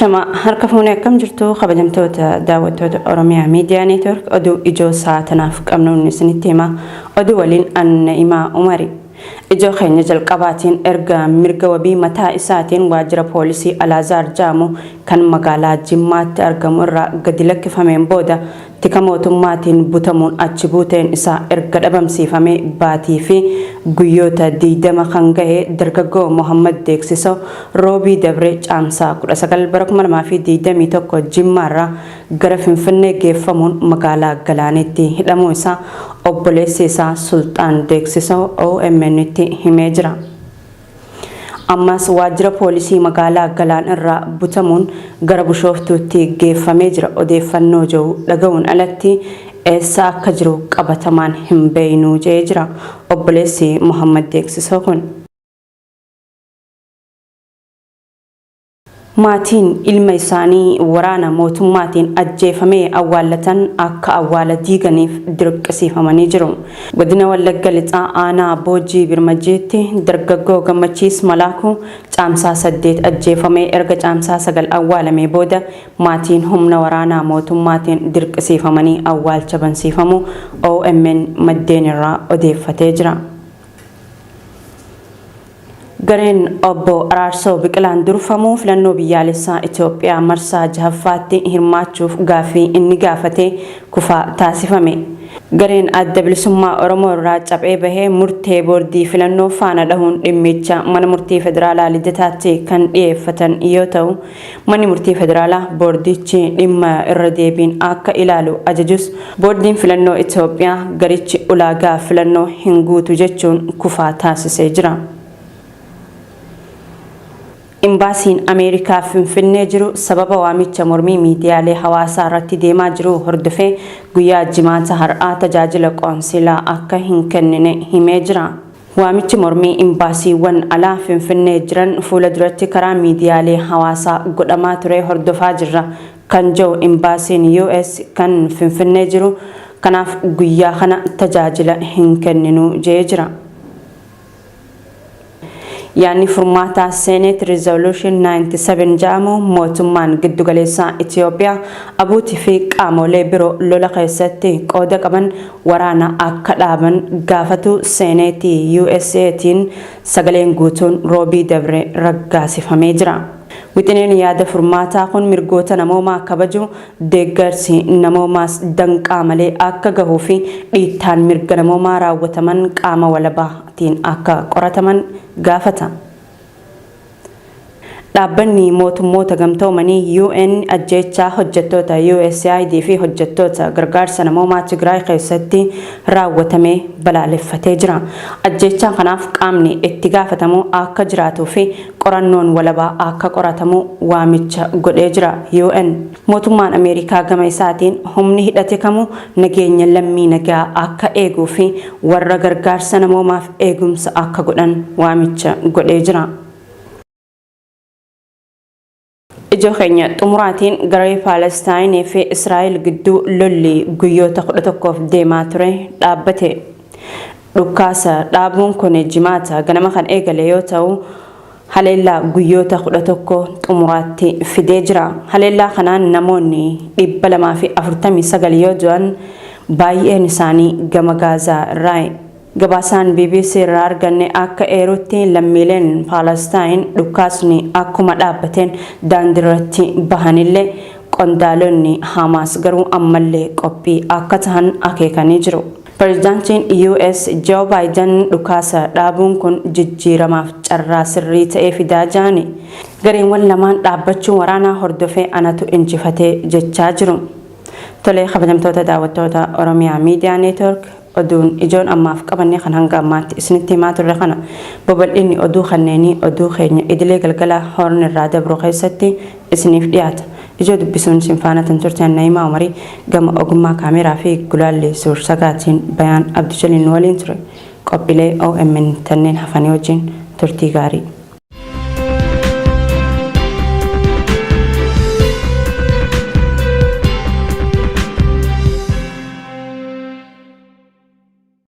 Ashama harka fuunee akkam jirtu kabajamtoota daawwattoota Oromiyaa Miidiyaa Neetwork oduu ijoo sa'a tanaaf qabnuun isinitti hima. Oduu waliin Anna'imaa Umari. Ijoo keenya jalqabaatiin erga mirga wabii mataa isaatiin waajjira poolisii Alaazaar Jaamu kan magaalaa Jimmaatti argamu irraa gadi lakkifameen booda tika mootummaatiin butamuun achi buuteen isaa erga dhabamsiifamee baatii fi guyyoota 20 kan gahe dargaggoo Mohammad Deeksisoo Roobii dabre Caamsaa 19 bara 2021 Jimmaarraa gara Finfinnee geeffamuun magaalaa Galaanitti hidhamuu isaa obboleessi isaa Sulxaan Deeksisoo OMN'tti himee jira. Ammas waajjira poolisii magaalaa Galaan irraa butamuun gara Bushooftuutti geeffamee jira odeeffannoo jedhu dhaga'uun alatti eessa akka jiru qabatamaan hin beeynu jedhee jira obboleessi Mohammad Deeksisoo kun. Maatiin ilma isaanii waraana mootummaatiin ajjeefamee awwaallatan akka awwaala diiganiif dirqisiifamanii jiru. Godina Wallagga Lixaa Aanaa Boojjii Birmajjiitti dargaggoo Gammachiis Malaakuu Caamsaa 8 ajjeefamee erga Caamsaa 9 awwaalamee booda maatiin humna waraanaa mootummaatiin dirqisiifamanii awwaalcha bansiifamuu omn maddeen irraa odeeffatee jira. Gareen Obbo Araarsoo Biqilaan durfamu filannoo biyyaalessaa Itoophiyaa marsaa jahaffaatti hirmaachuuf gaaffii inni gaafate kufaa taasifame. Gareen Adda Bilisummaa Oromoo irraa caphee bahe murtee boordii filannoo faana dhahuun dhimmicha mana murtii federaalaa Lidataatti kan dhiyeeffatan yoo ta'u, Manni Murtii Federaalaa boordichi dhimma irra deebiin akka ilaalu ajajus Boordiin Filannoo Itoophiyaa garichi ulaagaa filannoo hin guutu jechuun kufaa taasisee jira. Imbaasiin Ameerikaa Finfinnee jiru sababa waamicha mormii miidiyaalee hawaasaa irratti deemaa jiru hordofee guyyaa Jimaata har'aa tajaajila qoonsilaa akka hin kennine himee jira. Waamichi mormii Imbaasiiwwan alaa Finfinnee jiran fuula duratti karaa miidiyaalee hawaasaa godhamaa ture hordofaa jirra kan jedhu Imbaasiin US kan Finfinnee jiru kanaaf guyyaa kana tajaajila hin kenninu jedhee jira. Yaadni furmaataa Senate Resolution 97 jedhamu mootummaan giddugaleessaa Itiyoophiyaa ABUT fi qaamolee biroo lola keessatti qooda qaban waraana akka dhaaban gaafatu Seeneetii USAtiin sagaleen guutuun Roobii dabre raggaasifamee jira. Wixineen yaada furmaataa kun mirgoota namoomaa kabajuu, deeggarsi namoomaas danqaa malee akka gahuu fi dhiittaan mirga namoomaa raawwataman qaama walabaatiin akka qorataman gaafata. Dhaabbanni Mootummoota Gamtoomanii, UN, ajjeechaa hojjettoota Usaid fi hojjettoota gargaarsa namoomaa Tigraay keessatti raawwatame balaaleffatee jira. Ajjeechaa kanaaf qaamni itti gaafatamu akka jiraatuu fi qorannoon walabaa akka qoratamu waamicha godhee jira UN. Mootummaan Ameerikaa gama isaatiin humni hidhate kamuu nageenya lammii nagaa akka eeguu fi warra gargaarsa namoomaaf eegumsa akka godhan waamicha godhee jira. Ijoo keenya xumuraatiin garee Paalestaayinii fi Israa'el gidduu lolli guyyoota 11f deemaa ture dhaabbate. Dhukkaasa dhaabuun kun Jimaata ganama kan eegale yoo ta'u, haleellaa guyyoota 11 xumuraatti fidee jira. Haleellaa kanaan namoonni 249 yoo du'an baay'een isaanii gama Gaazaa irraayi. Gabaasaan bbc irraa arganne akka eerutti lammiileen Paalastaayin dhukkaasni akkuma dhaabbateen daandiirratti bahanillee qondaalonni Hamaas garuu ammallee qophii akka tahan akeekanii jiru. Pirezidaantiin US Joo Baayidan dhukaasa dhaabuun kun jijjiiramaaf carraa sirrii ta'e fidaa ja'ani. Gareewwan lamaan dhaabbachuu waraanaa hordofee anatu injifate jechaa jiru. Tolee kabajamtoota daawwattoota Oromiyaa Miidiyaa Neetwork oduun ijoon ammaaf qabanne kan hanga ammaatti isinitti himaa turre kana babal'inni oduu kanneenii oduu keenya idilee galgala Horn irraa dabru keessatti isiniif dhiyaata. Ijoo dubbisuun isin faana tan turte Na'imaa Umarii gama ogummaa kaameeraa fi gulaalli suur-sagaatiin Bayaan Abdujaliil nu waliin ture. Qophiilee omn tanneen hafanii wajjin turtii gaarii.